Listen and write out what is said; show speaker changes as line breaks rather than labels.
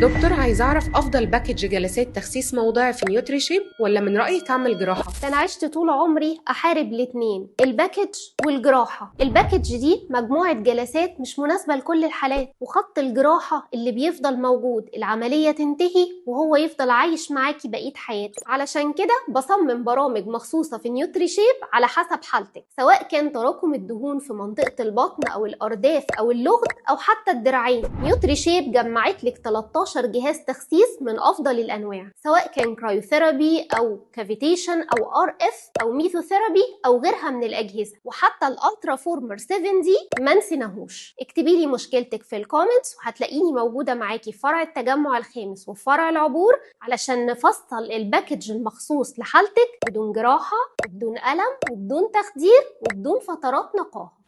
دكتور، عايز اعرف افضل package جلسات تخسيس موضعي في نيوتريشيب ولا من رايك اعمل جراحه؟
ده انا عشت طول عمري احارب الاتنين، ال package والجراحه. ال package دي مجموعة جلسات مش مناسبة لكل الحالات، وخط الجراحة اللي بيفضل موجود، العملية تنتهي وهو يفضل عايش معاكي بقية حياته. علشان كده بصمم برامج مخصوصة في نيوتريشيب على حسب حالتك، سواء كان تراكم الدهون في منطقة البطن او الارداف او اللغد او حتى الدراعين. نيوتريشيب جمعت لك 13 جهاز تخسيس من افضل الانواع، سواء كان cryotherapy او cavitation او RF او ميثوثيرابي او غيرها من الاجهزة، وحتى ال Ultraformer 7 دي ما نسيناهوش. اكتبي لي مشكلتك في ال comments وهتلاقيني موجودة معاكي في فرع التجمع الخامس وفرع العبور علشان نفصل ال package المخصوص لحالتك، بدون جراحه وبدون الم وبدون تخدير وبدون فترات نقاهه.